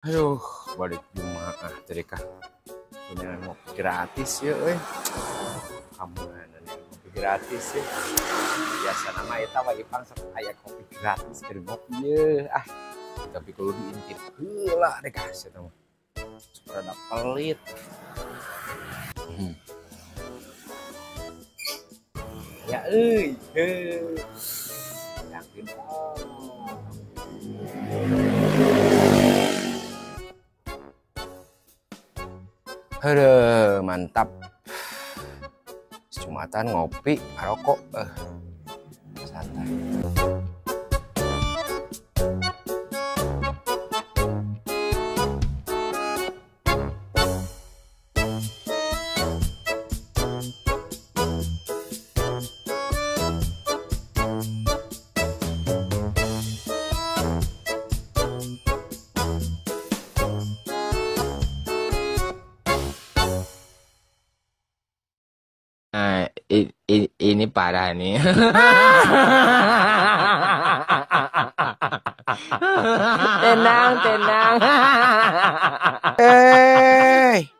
Aduh, balik Jumaah tadi kah. Punya ngopi gratis ya, euy. Kamana nih ngopi gratis ya. Biasa nama eta wa Ipang sok aya kopi gratis keur ngopi ye. Ah, tapi kalau diintip heula deh kah sia mah. Rada pelit. Ya euy, heuh. Yakin. Aduh, mantap. Jumatan ngopi, rokok, santai. Nah, ini parah nih. Tenang, tenang. Hey.